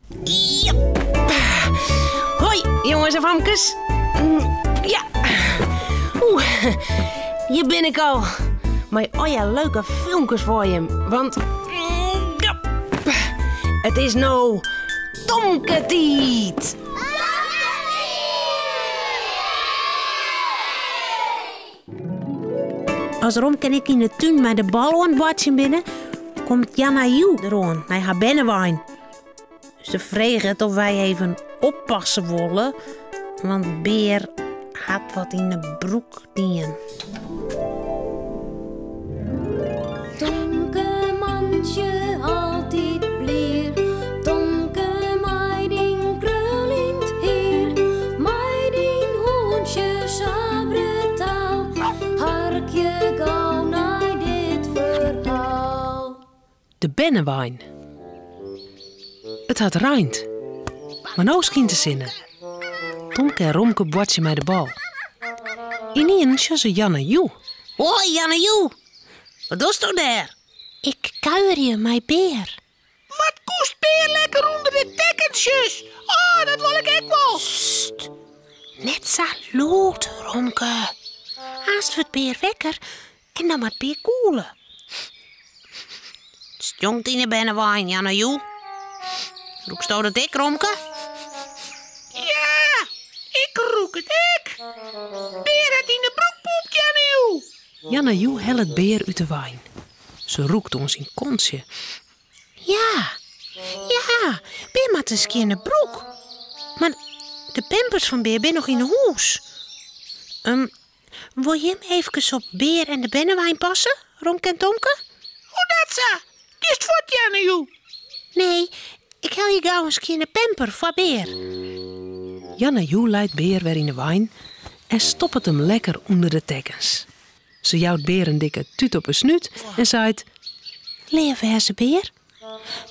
Jep. Hoi, jonges en famkes. Ja. Oeh, hjir bin ik al. Mei al je leuke filmkes foar jim. Want ja, it is no Tomke-tiid. As Romke en ik yn de tún mei de bal oan it boartsjen binne, komt Janna Joe deroan mei har bernewein. Se freget of wy even oppasse wolle, want Bear hat wat yn de broek dien. Tomke mantsje altyd blier, Tomke mei dyn kruljend hier, mei dyn hûntsje sa brutaal, harkje gau nei dit ferhaal. De bernewein. It hat reind, mar no skynt de sinne. Tomke en Romke boartsje mei de bal. Ynienen sjogge se Janne Joe. Hoi Janne Joe, wat dochsto dêr? Ik kuierje mei Bear. Wat koest Bear lekker ûnder de tekkentsjes? Oh, dat wol ik ek wol. Sst, net sa lûd, Romke. Aanst wurdt Bear wekker En dan moat Bear gûle. It stjonkt yn 'e bernewein, Janne Joe. Rûksto dat ek, Romke? Ja, ik rûk it ek. Bear hat yn 'e broek poept, Janne Joe. Janne Joe hellet Bear út de wein. Se rûkt oan syn kontsje. Ja, ja, Bear moat in skjinne broek. Mar de pampers fan Bear binne noch yn 'e hûs. Wol jim eefkes op Bear en de bernewein passe, Romke en Tomke? Hoe dat sa? Giest fuort, Janne Joe? Nee, ik helje gau in skjinne pamper foar Bear. Janne Joe leit Bear wer yn 'e wein en stoppet him lekker ûnder de tekkens. Se jout Bear in dikke tút op 'e snút en seit. Leaf wêze, Bear.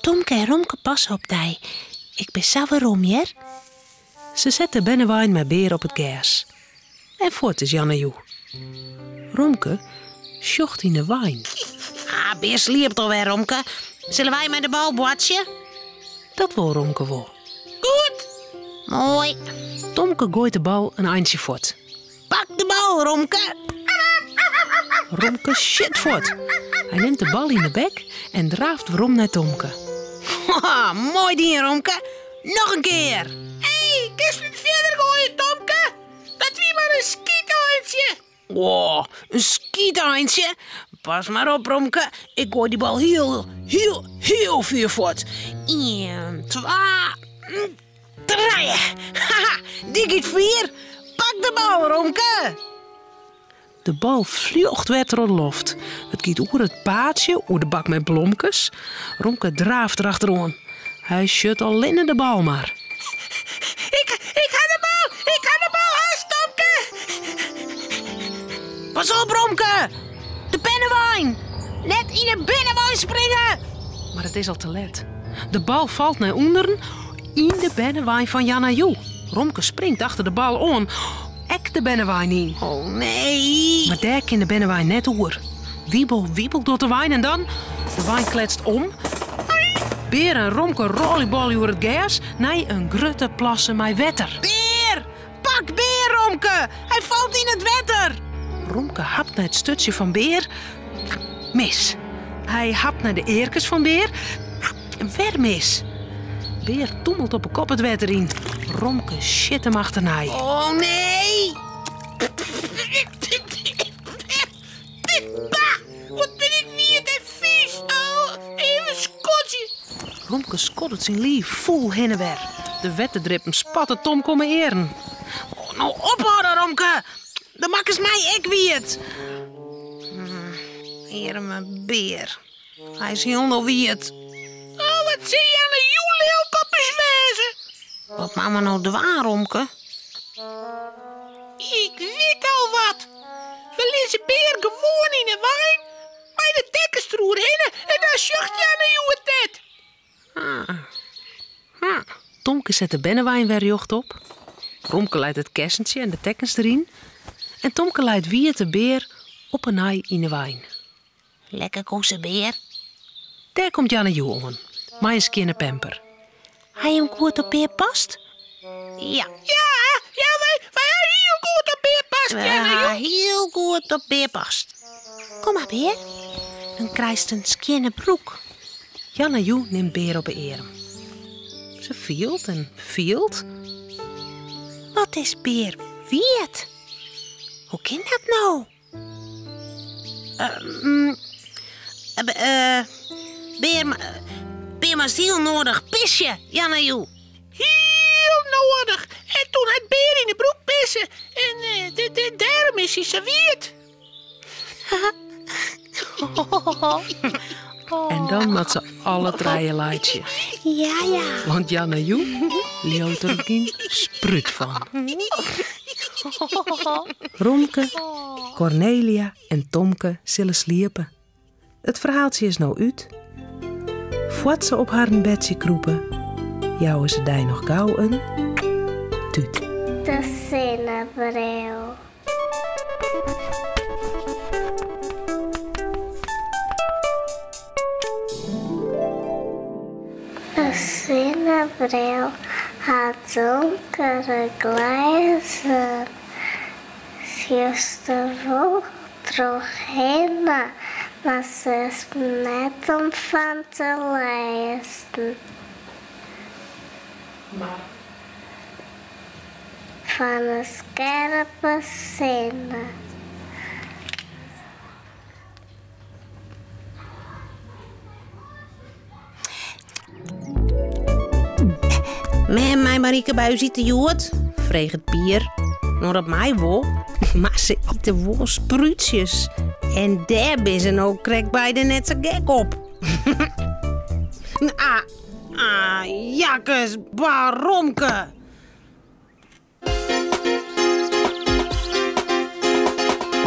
Tomke en Romke passe op dy. Ik bin sa werom, hear. Se set de bernewein mei Bear op it gers. En fuort is Janne Joe. Romke sjocht yn 'e wein. Ah, Bear sliept alwer, Romke. Sille wy mei de bal boartsje? Dat wol Romke wol. Goed! Moai. Tomke goait de bal in eintsje fuort. Pak de bal, Romke! Romke sjit fuort. Hy nimt de bal yn 'e bek en draaft werom nei Tomke. Haha, moai dien, Romke. Noch in kear! Hé, kinst net fierder goaie, Tomke? Dat wie mar in skyteintsje. Oh, in skyteintsje? Pas mar op, Romke. Ik goai dy bal hiel, hiel, hiel fier fuort. Ien, twa, trije. Haha, dy giet fier. Pak de bal, Romke. De bal fljocht wer troch de loft. It giet oer it paadsje, oer de bak mei blomkes. Romke draaft derachteroan. Hy sjut allinne de bal mar. Ik, ik ha de bal! Ik ha de bal hast, Tomke! Pas op, Romke! De bernewein! Net yn 'e bernewein springe! Mar it is al te let. De bal falt nei ûnderen yn de bernewein fan Janna Joe. Romke springt achter de bal oan, ek de bernewein yn. Oh nee! Mar dêr kin de bernewein net oer. Wiebel, wiebel docht de wein en dan... De wein kletst om. Bear en Romke rôljebolje oer it gers nei in grutte plasse mei wetter. Bear! Pak Bear, Romke! Hy falt yn it wetter! Romke hapt nei it sturtsje fan Bear. Mis. Hy hapt nei de earkes fan Bear. Wer mis. Bear tûmelt op 'e kop it wetter yn. Romke sjit him achternei. Oh nee! Bah! Wat bin ik wiet en fys! Oh, even skodzje. Romke skoddet syn liif fûl hinne wer. De wetterdrippen spatte Tomke om 'e earen. Oh, no ophâlde, Romke! Dan makkest my ek wiet. Earme Bear. Hy is hielendal wiet. Oh, wat sil Janne Joe lilk op ús wêze? Wat moatte we no dwaan, Romke? Ik wit al wat. We lizze Bear gewoan yn 'e wein mei de tekkens deroerhinne en dan sjocht Janne Joe it net. Tomke set de bernewein wer rjochtop. Romke leit it kessentsje en de tekkens deryn. En Tomke leit wiete Bear op 'e nij yn 'e wein. Lekker koese, Bear. Dêr komt Janne Joe oan, mei in skjinne pamper. Ha jim goed op Bear past? Ja. Ja, ja, wy, wy ha hiel goed op Bear past, Wy ha hiel goed op Bear past. Kom mar, Bear. Dan krijst in skjinne broek. Janna Joe nimt Bear op 'e earm. Se fielt en fielt. Wat is Bear wiet? Hoe kin dat no? Bear, Bear moast hiel noadich pisje, Janna Joe. Hiel noadich. En toen hat Bear yn de broek pisse. En dêrom is hy sa wiet. En dan moat se alle trije laitsje. Ja, ja. Want Janna Joe leaut der gjin sprút fan. Romke, Cornelia en Tomke sille sliepe. It ferhaaltsje is no út. Foar't se op harren bedsje krûpe, jouwe se dy noch gau in tút. De sinnebril. De sinnebril hat donkere glêzen. Sjochst der wol trochhinne, mar se is net om fan te lêzen. Fan 'e skerpe sinne. Mem, mei Marieke by ús ite hjoed? freget Pier. No, dat mei wol, mar se ite wol sprútsjes. En dêr binne se no krekt beide net sa gek op. ah, ah, jakkes, baromke!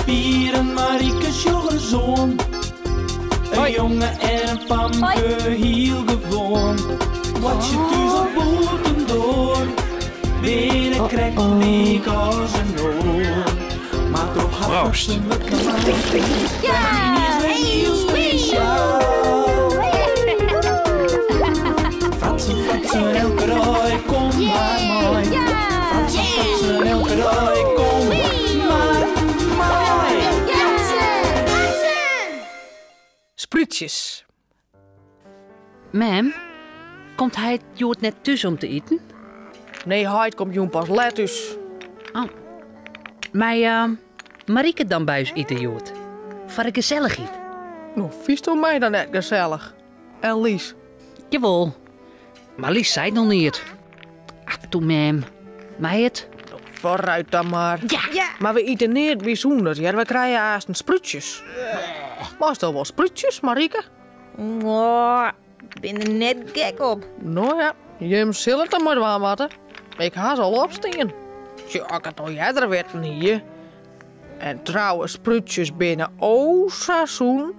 Pier en Marieke sjogge ris oan. In jonge en in famke, hiel gewoan. Boartsje thús of bûtendoar, binne krekt lyk as in oar. Mar troch har fatsoenlike man is wer hiel spesjaal. Fratsen, fratsen, elke dei, kom mar mei. Fratsen, fratsen, elke dei, kom mar mei. Sprútsjes. Mem, komt heit hjoed net thús om te iten? Nee, heit komt jûn pas let thús. Oh. Mei Marieke dan by ús ite hjoed? Foar de gesellichheid. No, fynsto my dan net gesellich? En Lies? Jawol, mar Lies seit noch neat. Ach, toe mem. Mei it? No, foarút dan mar. Ja. Mar we ite neat bysûnders, hear. We krije aanst sprútsjes. Meisto wol sprútsjes, Marieke? Oh, bin der net gek op. No ja, jim sille it der mei dwaan moatte. Ik ha se al opstean. Sjoch, as ik it no earder witten hie. En trouwens, sprútsjes binne o sa sûn.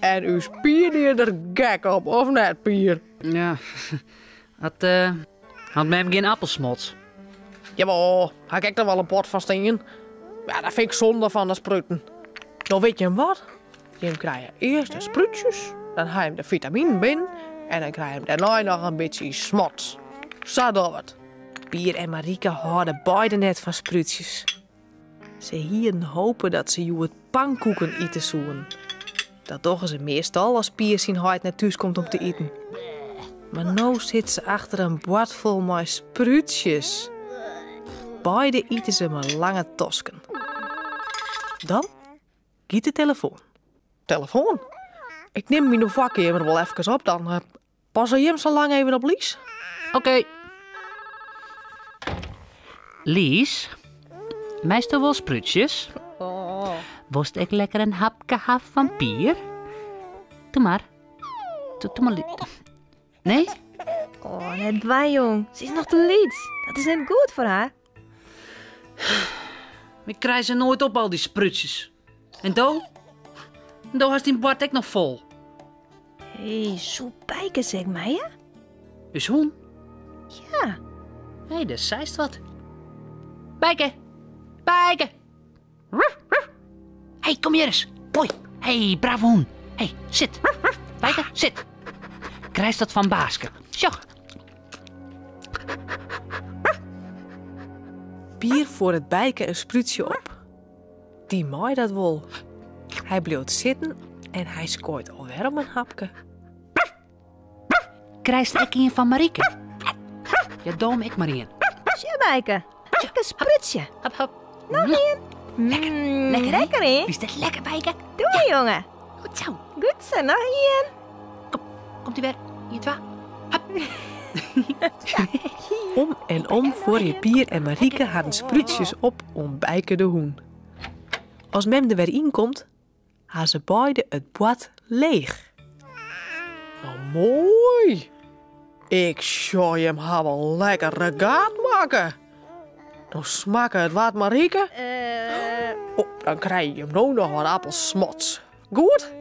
En ús Pier die der gek op, of net, Pier? Ja, hat, uh, hat mem gjin appelsmots? Jawol, ha ik ek noch wol in pot fan stean. Ja, dat fyn ik sonde fan de spruten. No wit jim wat? Jim krije earst de sprútsjes, dan ha jim de fitaminen binnen en dan krije jim dêrnei noch in bytsje smots. Sa dogge we it. Pier en Marieke hâlde beide net fan sprútsjes. Se hienen hope dat se hjoed pankoeken ite soenen. Dat dogge se meastal as Pier syn heit net thús komt om te iten. Mar no sit se achter in board fol mei sprútsjes. Beide ite se mei lange tosken. Dan giet de telefoan. Telefoan? Ik nim myn foarkeamer wol efkes op dan. Eh, passe jim sa lang even op Lies? Oké. Lies, meisto wol sprútsjes? Oh. Wolst ek lekker in hapke ha fan Pier? Doe mar. Doe, doe mar. Nee? Oh, net dwaan, jong. Se is noch te lyts. Dat is net goed foar har. Ik krij se noait op, al dy sprútsjes. En do? Do hast dyn board ek noch fol. Hé, soe Bijke se ek meie? Us hûn? Ja. Hé, dêr seist wat. Bijke! Bijke! Hé, kom hjir ris. Hoi. Hé, brave hûn. Hé, sit. Bijke, sit. Krijst dat fan Baaske. Sjoch. Pier fuorret Bijke in sprútsje op. Dy mei dat wol. Hy bliuwt sitten en hy skoait alwer om in hapke. Krijst ek ien fan Marieke? Ja, doom ek mar ien. Sjoch, Bijke. Ek in sprútsje. Hap, hap. Noch ien. Lekker. Lekker, hè? Lekker, hè? Is dat lekker, Bijke? Doe maar, jongen. Goed zo. Goed zo, noch ien. Kom, komt ie wer. 1, 2. Hap. Om en om fuorje Pier en Marieke harren sprútsjes op oan Bijke de hûn. As mem der wer yn komt, ha se beide it board leech. No moai! Ik sjoch jim ha wol lekker regaat makke. No smakke it wat, Marieke. Oh, dan krije jim no noch wat appelsmots. Goed?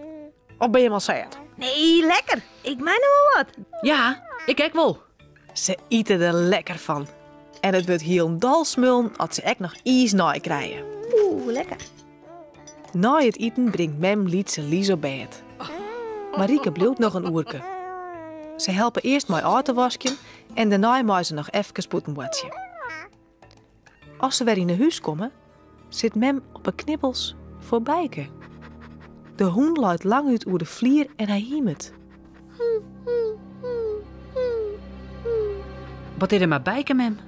Of binne jim al sêd? Nee, lekker. Ik mei noch wol wat. Ja, ik ek wol. Se ite der lekker fan. En it wurdt hielendal smullen as se ek noch iis nei krije. Oeh, lekker. Nei it iten bringt mem lytse Lies op bêd. Marieke bliuwt noch in oerke. Se helpe earst mei ôf te waskjen en dêrnei mei se noch efkes bûten boartsje. As se wer yn 'e hûs komme, sit mem op 'e knibbels foar Bijke. De hûn leit langút oer de flier en hy himet. Wat is der mei Bijke, mem?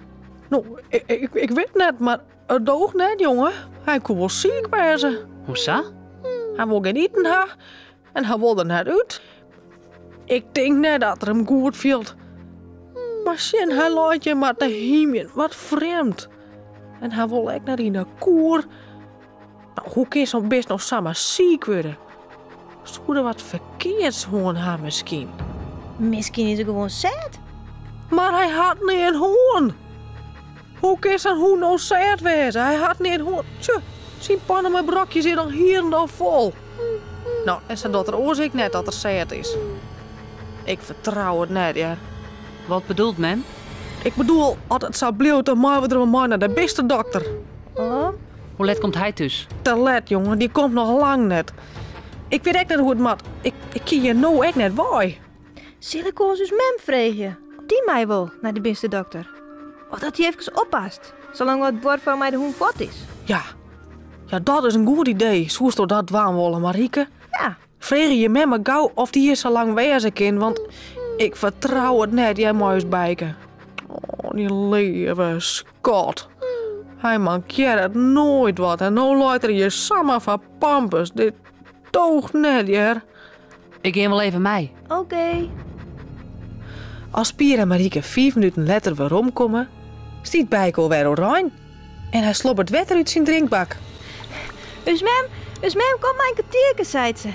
No, ik wit net, mar it doocht net, jonge. Hy koe wol siik wêze. Hoe sa? Hy wol gjin iten ha en hy wol der net út. Ik tink net dat er him goed fielt. Mar sjen, hy leit hjir mar te hymjen. Wat frjemd. En hy wol ek net yn de koer. No, hoe kin sa'n bist no samar siik wurde? Soe er wat ferkeards hân ha miskien? Miskien is er gewoan sêd. Mar hy hat neat hân. Hoe kin sa'n hûn no sêd wêze? Hy hat neat hân. Tsje, syn panne mei brokjes is al hielendal fol. No, en sa docht er oars ek net dat er sêd is. Ik fertrou it net, hear. Wat bedoelt mem? Ik bedoel, as it sa bliuwt, dan meie we der wol mei nei de bistedokter. Oh. Hoe let komt hy thús? Te let, jonge. Dy komt noch lang net. Ik wit ek net hoe't it moat. Ik, ik kin hjir no ek net wei. Sil ik oars ús mem freegje? Of dy mei wol nei de bistedokter? Of dat dy efkes oppast, salang't de buorfrou mei de hûn fuort is? Ja. Ja, dat is in goed idee. Soesto dat dwaan wolle, Marieke? Ja. Freegje je mem mar gau oft dy hjir sa lang wêze kin, want ik fertrou it net, hear, mei ús Bijke. Oh, dy leave skat. Hy mankearret noait wat en no leit er hjir samar foar pampus. Dit doocht net, hear. Ik gean wol even mei. Oké. As Pier en Marieke fiif minuten letter weromkomme, stiet Bijke alwer oerein en hy slobbert wetter út syn drinkbak. Us mem, us mem komt mei in kertierke, seit se.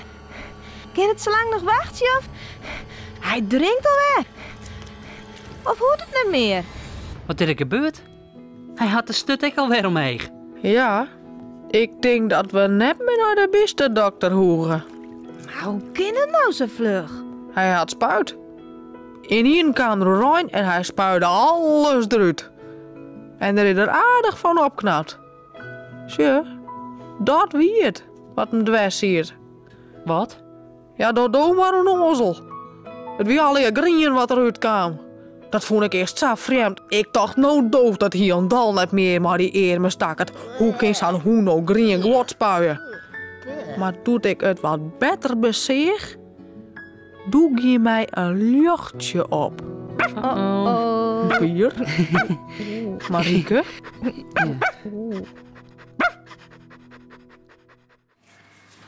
Kin it sa lang noch wachtsje of? Hy drinkt alwer. Of hoecht it net mear? Wat is der gebeurd? Hy hat de sturt ek alwer omheech. Ja, ik tink dat we net mear nei de bistedokter hoege. Mar hoe kin it no sa fluch? Hy hat spuid. Ynienen kaam der oerein en hy spuide alles derút. En der is er aardich fan opknapt. Sjoch, dat wie it wat him dwers siet. Wat? Ja, dat doe mar ûnnoazel. It wie allegear grien wat derút kaam. Dat fûn ik earst sa frjemd. Ik tocht, no doocht it hielendal net mear mei dy earme stakkert. Hoe kin sa'n hûn no grien guod spuie? Mar doe't ik it wat better beseach, doe gie my in ljochtsje op. Uh-oh. Pier. Marieke.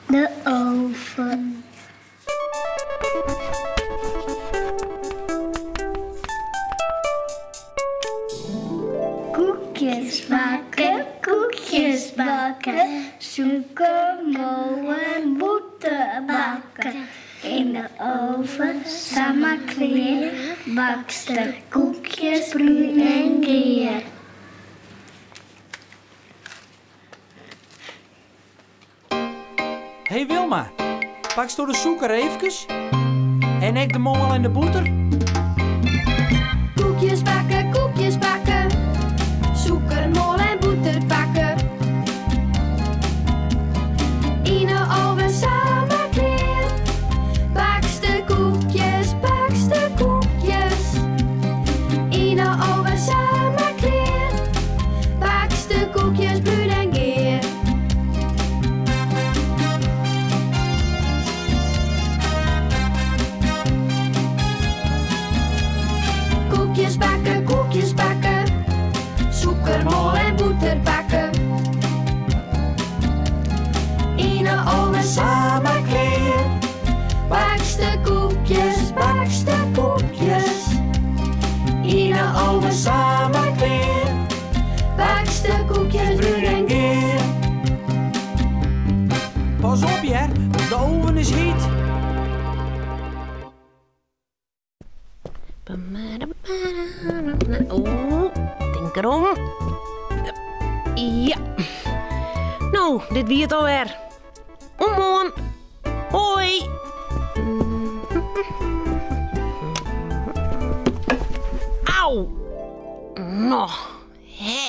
De oven. Koekjes bakken, koekjes bakken, sûkermel en bûter bakken. Yn de oven, samar klear, bakst de koekjes brún en gear. Hey Wilma, paksto de sûker eefkes? En ek de moal en de bûter? Koekjes bakke, koekjes bakke, sûker, moal en bûter pakke. Yn 'e oven samar klear. Bakst de koekjes, bakst de koekjes. Yn 'e oven. samar klear. Bakst de koekjes brún en gear. Koekjes bakke, koekjes bakke, sûkermoal en bûter pakke. Yn 'e oven samar klear. Bakst de koekjes, bakst de koekjes. Yn 'e oven samar klear. Bakst de koekjes brún en gear. Pas op hear, de oven is hyt. Oeh, tink derom. Ja. No, dit wie it alwer. Oant moarn. Hoi. Au. No, hè.